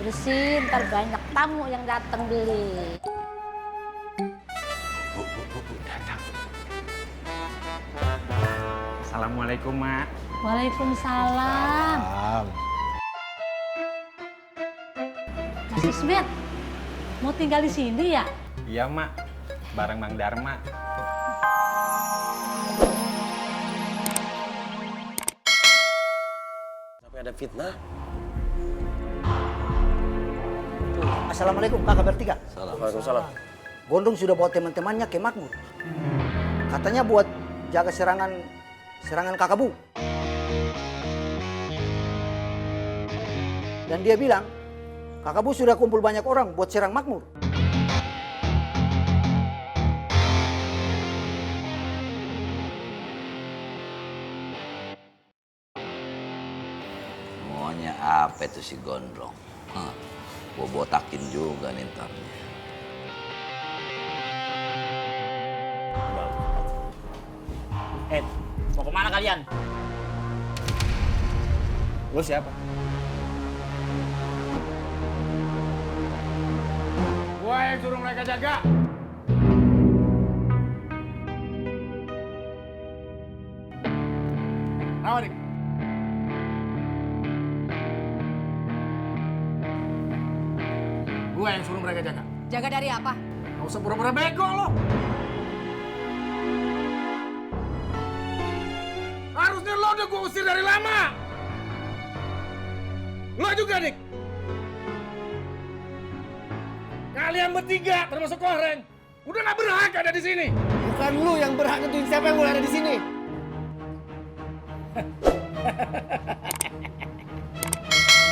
bersihin, ntar banyak tamu yang datang beli. Bu, datang. Assalamualaikum, Mak. Waalaikumsalam. Mas Ismet, mau tinggal di sini ya? Iya, Mak. Bareng Mang Darma. Sampai ada fitnah. Assalamualaikum kakak bertiga. Waalaikumsalam. Gondong sudah bawa teman-temannya ke Makmur. Katanya buat jaga serangan kakak Bu. Dan dia bilang kakak Bu sudah kumpul banyak orang buat serang Makmur. Maunya apa itu si Gondrong? Gua botakin juga nih ntarnya. Mau kemana kalian? Lu siapa? Gua yang suruh mereka jaga. Apa nih? Gua yang suruh mereka jaga. Jaga dari apa? Nggak usah pura-pura bego lo. Harusnya lo udah gua usir dari lama. Lo juga, Dik. Kalian bertiga, termasuk Koreng, udah nggak berhak ada di sini. Bukan lu yang berhak nentuin siapa yang boleh ada di sini.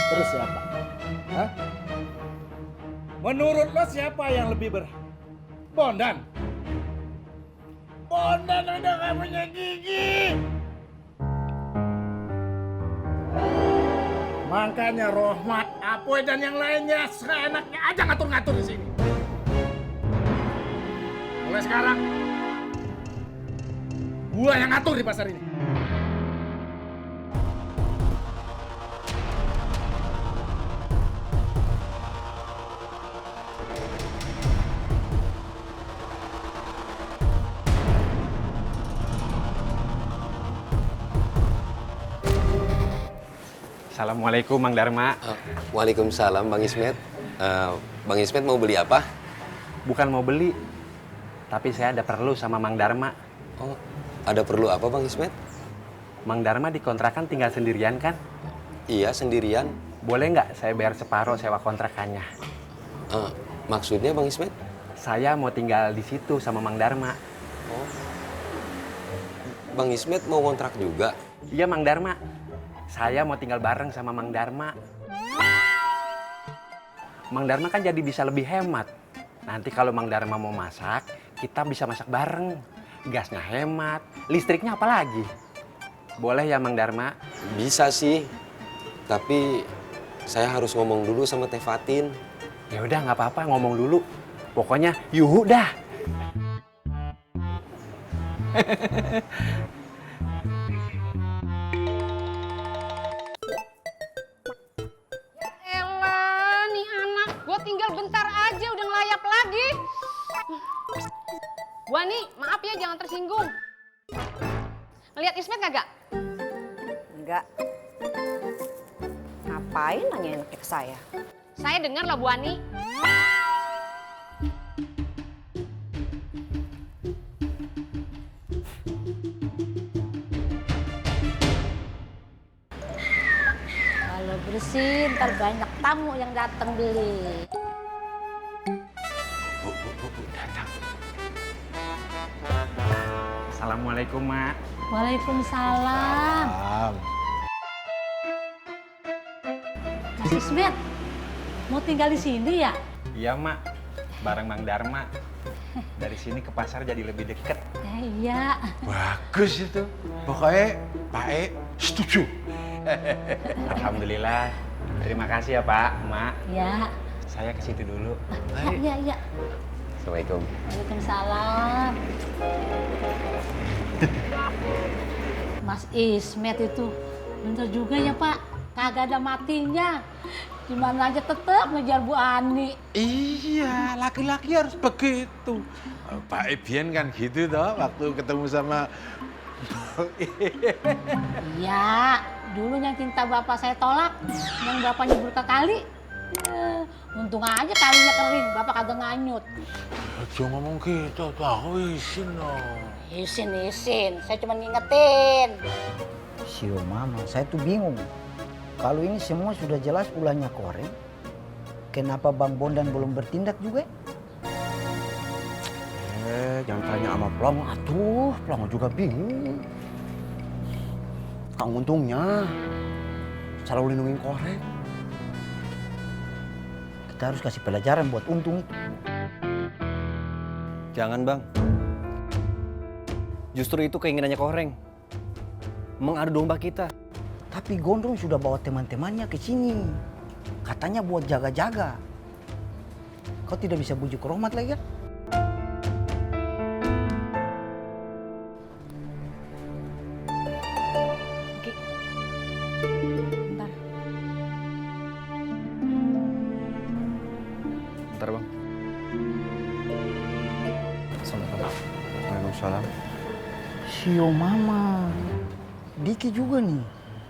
Terus siapa? Hah? Menurut lo siapa yang lebih berhak? Bondan. Bondan udah nggak punya gigi. Makanya Rohmat, Apoy dan yang lainnya seenaknya aja ngatur-ngatur di sini. Mulai sekarang, gua yang ngatur di pasar ini. Assalamualaikum, Mang Darma. Waalaikumsalam, Bang Ismet. Bang Ismet mau beli apa? Bukan mau beli, tapi saya ada perlu sama Mang Darma. Oh, ada perlu apa, Bang Ismet? Mang Darma dikontrakan tinggal sendirian kan? Iya, sendirian. Boleh nggak saya bayar separuh sewa kontrakannya? Maksudnya, Bang Ismet? Saya mau tinggal di situ sama Mang Darma. Oh, Bang Ismet mau kontrak juga? Iya, Mang Darma. Saya mau tinggal bareng sama Mang Darma. Mang Darma kan jadi bisa lebih hemat. Nanti kalau Mang Darma mau masak, kita bisa masak bareng. Gasnya hemat, listriknya apalagi. Boleh ya, Mang Darma? Bisa sih, tapi saya harus ngomong dulu sama Teh Fatin. Ya udah, nggak apa-apa, ngomong dulu. Pokoknya yuhu dah. Elah, nih anak, gue tinggal bentar aja udah ngelayap lagi. Wani, maaf ya jangan tersinggung. Ngeliat Ismet kagak? Enggak. Ngapain nanya enaknya ke saya? Saya dengar loh Bu Ani. Kalau bersihin, ntar banyak tamu yang datang beli. Bu, datang. Assalamualaikum, Mak. Waalaikumsalam. Mas Ismet, mau tinggal di sini ya? Iya, Mak. Bareng Mang Darma. Dari sini ke pasar jadi lebih deket. Iya. Bagus itu. Pokoknya Pak E setuju. Alhamdulillah. Terima kasih ya, Pak, Mak. Ya. Saya ke situ dulu. Iya, iya. Assalamualaikum. Waalaikumsalam. Mas Ismet itu bener juga ya Pak, kagak ada matinya. Gimana aja tetep ngejar Bu Ani. Iya, laki-laki harus begitu. Pak Ebian kan gitu toh, waktu ketemu sama... Iya, dulu yang cinta bapak saya tolak, yang bapaknya berkali. Untung aja kalinya kering, bapak kagak nganyut. Jangan ngomong gitu, tuh aku izin dong. Isin, saya cuma ngingetin. Sio mama, saya tuh bingung. Kalau ini semua sudah jelas ulahnya Koreng, kenapa Bang Bondan belum bertindak juga? Jangan tanya sama Plong, atuh. Plong juga bingung. Kang untungnya selalu lindungin Koreng. Kita harus kasih pelajaran buat Untung itu. Jangan, Bang. Justru itu keinginannya Koreng. Mengadu domba kita. Tapi Gondrong sudah bawa teman-temannya ke sini. Katanya buat jaga-jaga. Kau tidak bisa bujuk Rohmat lagi kan? Oke. Bentar. Bentar, Bang. Assalamualaikum. Waalaikumsalam. Sio mama. Diki juga nih.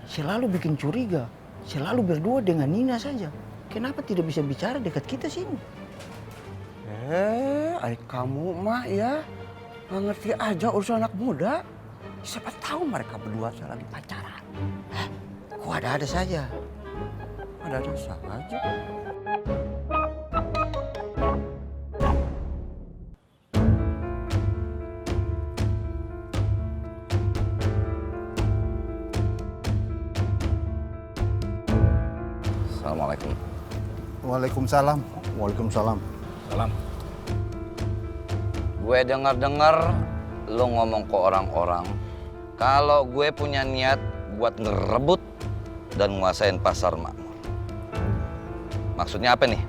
Selalu bikin curiga. Selalu berdua dengan Nina saja. Kenapa tidak bisa bicara dekat kita sini? Aik kamu mah ya nggak ngerti aja urusan anak muda. Siapa tahu mereka berdua lagi pacaran. Kok ada-ada saja? Ada saja. Assalamualaikum. Waalaikumsalam. Waalaikumsalam. Salam. Gue dengar-dengar lo ngomong ke orang-orang kalau gue punya niat buat ngerebut dan nguasain pasar makmur. Maksudnya apa nih?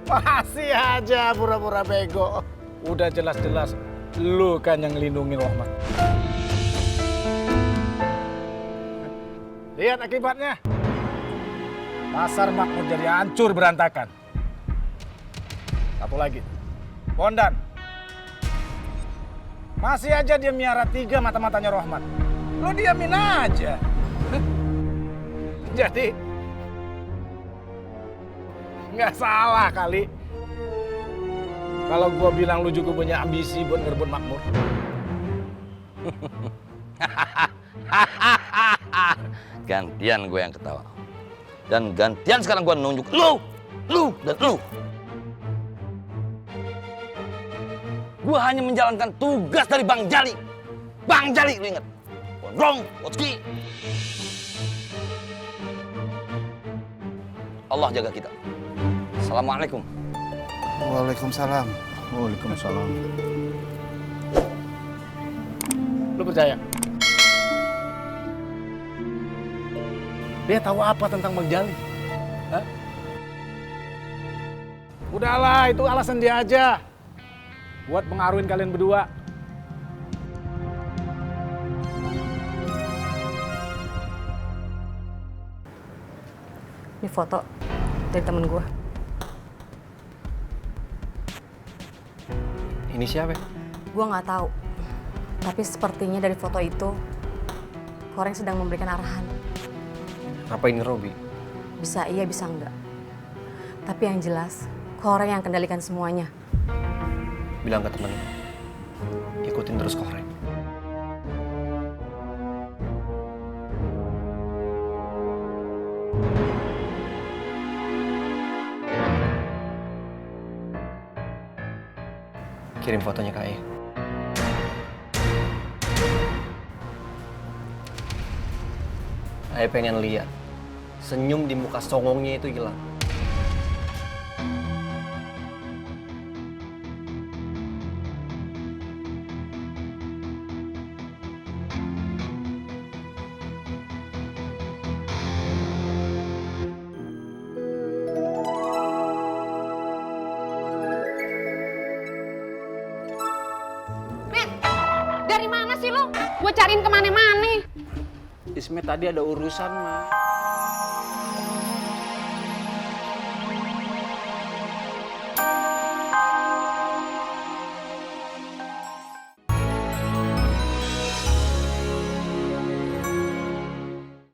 Masih aja pura-pura bego. Udah jelas-jelas lu kan yang ngelindungi Rohmat. Lihat akibatnya. Pasar makmur jadi hancur berantakan. Satu lagi. Bondan. Masih aja dia miara 3 mata-matanya Rohmat. Lu diamin aja. Jadi nggak salah kali kalau gua bilang lu juga punya ambisi buat ngerebut makmur. Gantian gue yang ketawa. Dan gantian sekarang gue nunjuk lu, dan lu. Gue hanya menjalankan tugas dari Bang Jali. Bang Jali, lu ingat? Gondrong, Wotski. Allah jaga kita. Assalamualaikum. Waalaikumsalam. Waalaikumsalam. Lu percaya? Dia tahu apa tentang Bang Jali? Hah? Udahlah, itu alasan dia aja. Buat pengaruhin kalian berdua. Ini foto dari temen gue. Ini siapa? Gue nggak tahu. Tapi sepertinya dari foto itu, Koreng sedang memberikan arahan. Apa ini Robi? Bisa iya, bisa enggak. Tapi yang jelas, Koreng yang kendalikan semuanya. Bilang ke temen, ikutin terus Koreng. Kirim fotonya ke Ayah. Ayah pengen lihat senyum di muka songongnya itu hilang. Dari mana sih lo? Gue cariin kemana-mana. Ismet tadi ada urusan, Ma.